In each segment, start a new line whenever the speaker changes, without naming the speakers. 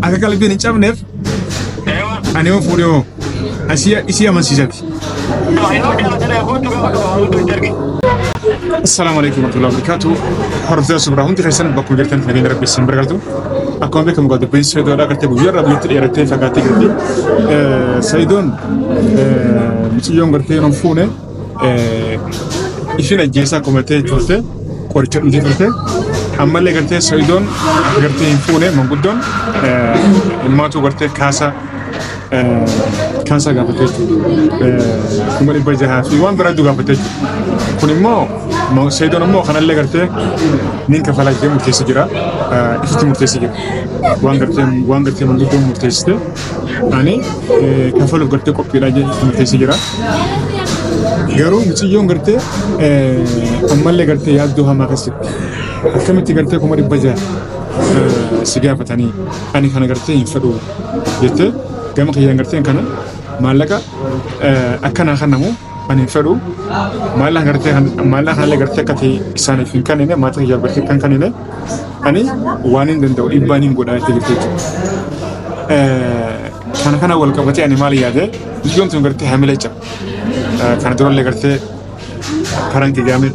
Akka qalbiin hin cabneef ani yoo fuudhe hoo asii isii amansiisati. Assalaamu alaikum warahmatullahi wabarakatuh. Hordoftoota suuraa hundi keessan bakkuma jirtan nageenya rabbi isin bira galtu. Akkuma beekamu egaa dubbiin Sayidoodha gartee guyyaa irraa guyyatti dheerattee fagaattee jirti. Sayidoon mucayyoon gartee yeroo fuune ishiin ajjeesaa akkuma ta'e turte qoricha dhugdee turte. Ammallee gartee Sayidoon akka gartee hin fuune manguddoon ilmaatu gartee kaasa kaasaa gaafatee jechuudha. 600,000 fi waan biraa hedduu gaafatee jechuudha. Kun immoo Sayidoon immoo kanallee gartee nin kafalaa jedhee murteessee jira. Ifitti murteessee jira. Waan gartee manguddoon murteessite ani kafaluuf gartee qophiidha jedhee itti murteessee jira. Garuu mucayyoon gartee ammallee gartee yaaddoo hamaa keessa jirti. Akkamitti gartee 600,000 si gaafatanii ani kana gartee hin fedhu jettee gama kiyyaan gartee kana maallaqa akkanaa kennamu ani hin fedhu maallaqa gartee maallaqa kanallee gartee akka ta'e isaaniif hin kennine maatii kiyyaaf gartee kan kennine ani waan hin danda'u dhiibbaan hin godhaa jettee jirti jechuudha. Kana kana wal qabatee ani maal yaade biyyoon tun gartee hamilee caba. Kana durallee gartee karaan kiyyame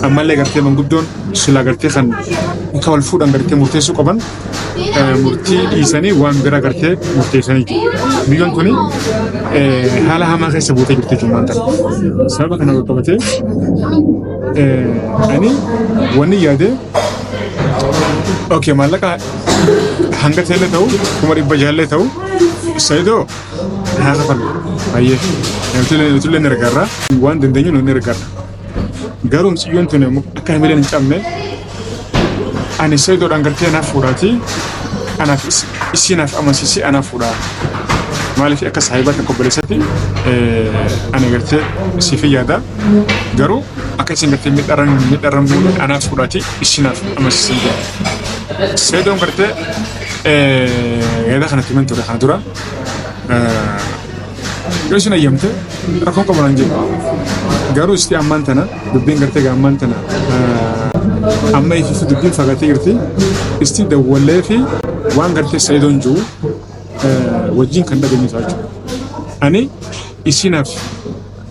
ammallee gartee manguddoon silaa gartee kan akka wal fuudhan gartee murteessuu qaban murtii dhiisanii waan bira gartee murteessanii jiru. Biyyoon tuni haala hamaa keessa buutee jirti jechuudha maanta. Sababa kana wal qabatee ani wanni yaade okay maallaqa hanga ta'ellee ta'u 600,000 ta'u Saayidoo haa kafallu. Baay'ee. Nutillee ni gargaarra. Waan dandeenyu nu ni gargaarra. Garuu mucayyoon tun akka hamileen hin cabne ani Sayidoodhaan gartee naaf fuudhaati anaaf isii naaf amansiisee anaaf fuudhaa. Maaliif akka saahibaa tokko obboleessatti ani gartee siif yaada. Garuu akka isin gartee miidharran miidharran buune anaaf fuudhaati isii naaf amansiisee jedha. Sayidoon gartee yaada kanatti himan ture kana dura. Yoo isin ayyamte rakkoon qabu naan jedhu. Garuu isti ammaan tana dubbiin gartee gaa ammaan tana amma ifiif dubbiin fagaatee jirti. Isti dawwallee fi waan gartee Sayidoon jiru wajjin kan dhageenyu ta'a jechuudha. Ani isinaaf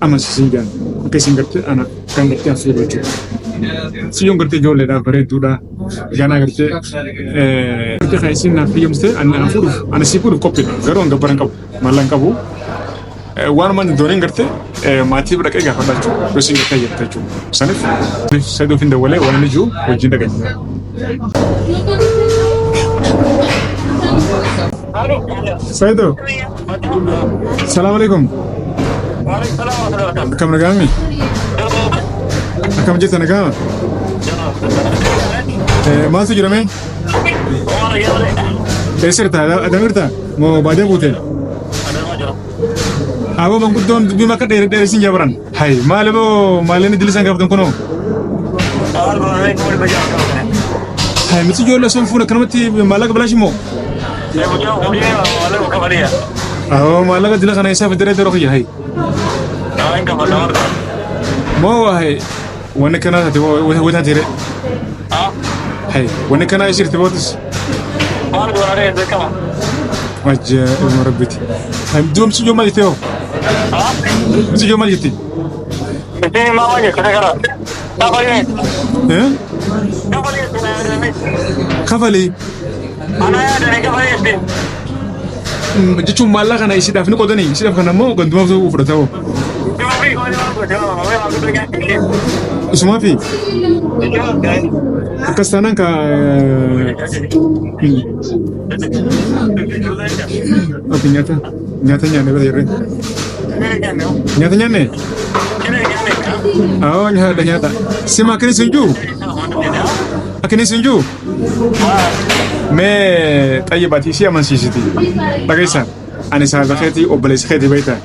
amansiisin jaan akka isin gartee ana kan gartee an fayyadu jechuudha. Siyyoon gartee ijoolleedha bareedduudha ganaa gartee gartee kan isin naaf fayyamte ani an fuudhuuf ani si fuudhuuf qophiidha garuu an gabbara hin qabu maallaqa hin qabu. Waanuma inni dooniin gartee maatii bira dhaqee gaafadha jechuudha. Yoo isin gartee jette jechuudha. Saniif Saidoof hin dawwalee waan inni jiru wajjin dhageenye. Saido, salaam alaikum. Akkam nagaami? Akkam jirta nagaama? Maaltu jira mee? Eessa jirta? Adama jirta? Moo baadiyaa buute? Aboo manguddoon dubbii makka dheere dheeressin jabaran. Hay maali boo maali inni dilisan gaafatan kunoo? Hay miti ijoollee osoo hin fuune akkanumatti maallaqa bilaash immoo? Aboo maallaqa dila kana isaa fidee yeroo kiyya hay. Moo hay wanni kanaa taate wanta taate hay wanni kanaa isirti bootis. Ajaa'ibuma rabbiiti. Hay duba miti ijoollee maal jettee hoo? Miti ijoollee maal jetti? Eh? Kafalii. Jechuun maallaqa kana isiidhaaf ni qodanii isiidhaaf kana immoo gandumaaf fudhata hoo? Isumaa fi akkas taanaan ka Okay, nyaata nyaata nyaanne bira jirre. Nyaata nyaanne? Oo nyaata nyaata. Sima akkini sun jiru? Akkini sun jiru? Mee xayyibaati ishee amansiisiti. Dhageessa ani saahiba keetii obboleessa keetii beektaa.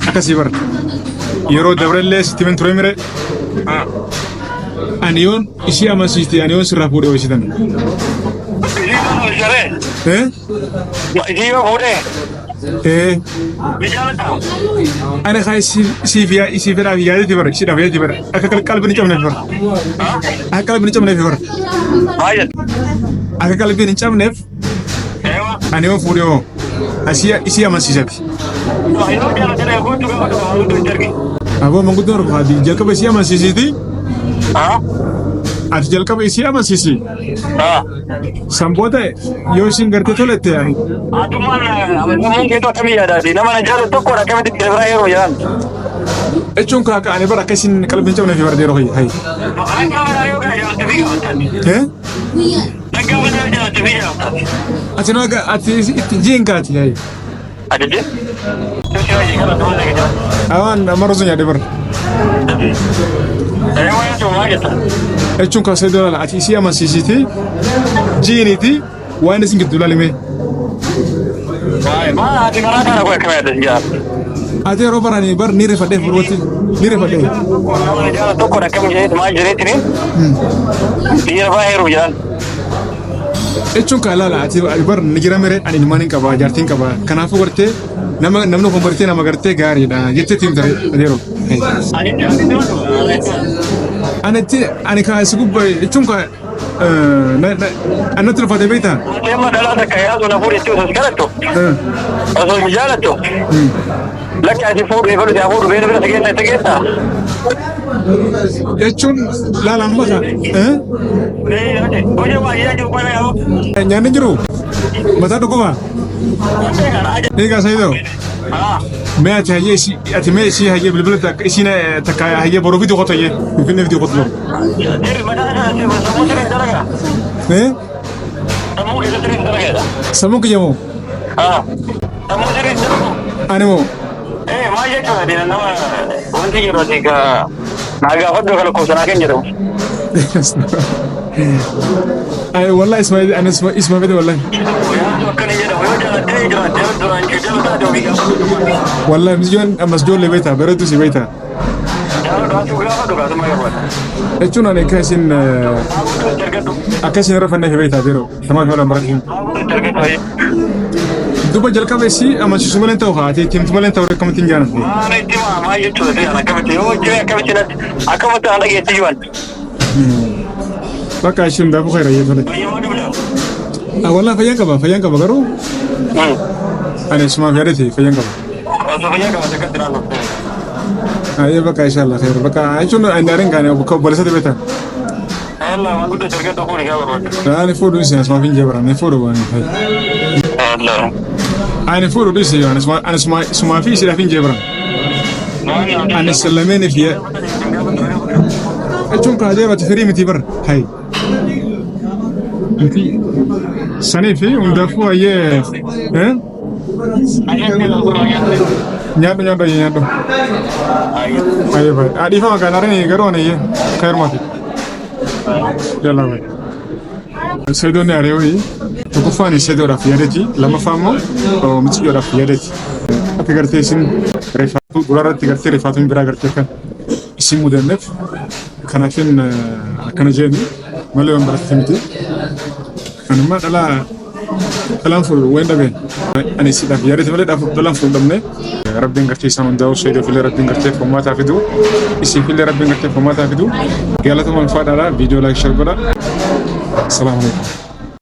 Akkasii bara. Yeroo dabrellee sitti himin ture mire. Ani yoon ishee amansiiste ani yoon sirraa fuudhee ho'isitan. Eh? Eh. Ani kaa siif yaa siif fedhaaf yaadeeti bara siidhaaf yaadeeti bara akka qalbiin hin cabneef bara. Akka qalbiin hin cabneef bara. Akka qalbiin hin cabneef. Ani yoo fuudhe hoo asii isii amansiisati.
Yeroo jaallatanii guutuu gaafa dhufu manguddoo itti argi.
Aboo manguddoon arfaati jalqaba isii amansiisiti. Ati jalqaba isii amansiisi. San booda yoo isin gartee tolette
Atummaan amanamummaan keetu akkamii yaadaati? Nama na jaalatu tokkoon akkamitti dhiira biraa yeroo jedhan.
Jechuun kaa ani bara akka isin qalbiin hin cabne fi bara yeroo hayyi.
Dhaggaa mataa yoo kana jaalatu fi gaafatan.
Eh?
Dhaggaa mataa yoo jaalatu fi gaafatan.
Ati nama ati itti jiin kaati hayyi.
Ajaje? Tuuti hojii kana tuuti dhagee jira.
Awaan amma rozu nyaadhe bara.
Ee waan jiru maal jetta?
Jechuun kaa sayyidoo laala ati isii amansiisiti jiiniiti waan isin gidduu laalime.
Maa ati maraa kana koo akkam yaadda si jaalatu?
Ati yeroo barani bar ni rifadhee furwatti ni rifadhee.
Nama jaalatu tokkoon akkam jedheeti maal jedheetini? Dhiira biraa heeruuf jedhan.
Jechuun kaa laala ati bar ni jira mere ani ilmaan hin qaba jaartiin qaba kanaafuu gartee nama namni kun gartee nama gartee gaariidha jettee tiim tare yeroo. Ani itti ani kaa si gubba jechuun kaa annatti ulfaate beektaa?
Amma dhalaa takka yaadu na fuudhe osoo si kadhattu osoo si jaalattu lakki ati fuudhu eegalu si fuudhu beela bira si geessa itti geessa.
Jechuun laala amma kaa.
Hojii waa yaa jiru qofa yaa'u.
Nyaanni jiru mataa dhukkuba. Eegaa Saayidoo. Mee ati hayyee isii ati mee isii hayyee bilbila takka isiin takka hayyee boruu fiduu qotu hayyee finfinnee fiduu qotu.
Sammuu sirrii dalagaa.
Eh?
Sammuu keessa sirrii dalagaa.
Sammuun kiyya moo?
Sammuu sirrii dalagaa.
Ani moo?
Eh maal jechuudha diina nama wanti jiru ati ka naa gaafadhu kan lakkoofsa naa kenni jedhamu.
Ay wallahi isma ani isma isma fedhe wallahi.
Yaadu akkana jedhamu yoo jaalattee jiraatte yoo duraan jala taate ofii gaafadhu.
Wallahi misjoon ammas ijoollee beektaa bareedu si beektaa.
Jaalladhu ati gaafadhu gaafadhu gaafadhu.
Jechuun ani akka isin
Maanguddo itti argadhu.
akka isin irra fanneef beektaa yeroo tamaaf yoo lambaratti.
Maanguddo itti argadhu.
Duba jalqaba isii amansiisuu malee ta'u haati itti himtu malee ta'u akkamitti hin jaalatu.
Maal itti maa maal jechuudha ta'an akkamitti yoo hojii akkamitti natti akkamitti aan dhageessi jiran.
Bakka isheen hundaafuu khayra yoo tole.
Fayyama dubla.
Wallah fayyaan qaba fayyaan qaba garuu ani isumaaf yaadate fayyaan qaba.
Osoo fayyaa qabaate akkatti naannoo.
Ayyee bakka inshallah khayra bakka jechuun ani daarin kaane obboleessa beektaa.
Yalla maanguddo itti argadhu fuudhi gaa barbaadu.
Ani fuudhu isin asumaaf hin jebara ani fuudhu waan
Yalla.
ani fuudhu dhisi ani isumaa fi isiidhaaf hin jebara. Ani lameeniif jechuun kaa ajaa'ibati firii miti bar hay. Miti sanii fi hundaafuu ayyee eh? Nyaadhu nyaadhu ayyee nyaadhu. Ayyee baay'ee. Ah, dhiifama kan arani garuu ani ayyee kayrumaati. Yalla baay'ee. Seedoonni areewii tokkoffaan seedoodhaaf yaadati lammaffaa immoo miciyyoodhaaf yaadati. Akka gartee isin rifaatu duraarratti gartee rifaatuun biraa gartee kan isin mudanneef kanaafin akkana jeeni malee waan baratte miti. Anummaa dhalaa dhalaan fuudhu wayin dhabeen ani siidhaaf yaadate malee dhalaan fuudhu dhabne. Rabbiin gartee isaan hundaa'u seedoof illee rabbiin gartee furmaataa fidu isiif illee rabbiin gartee furmaataa fidu galatuma ulfaadhaadha viidiyoo like share godha. Salaamu alaikum.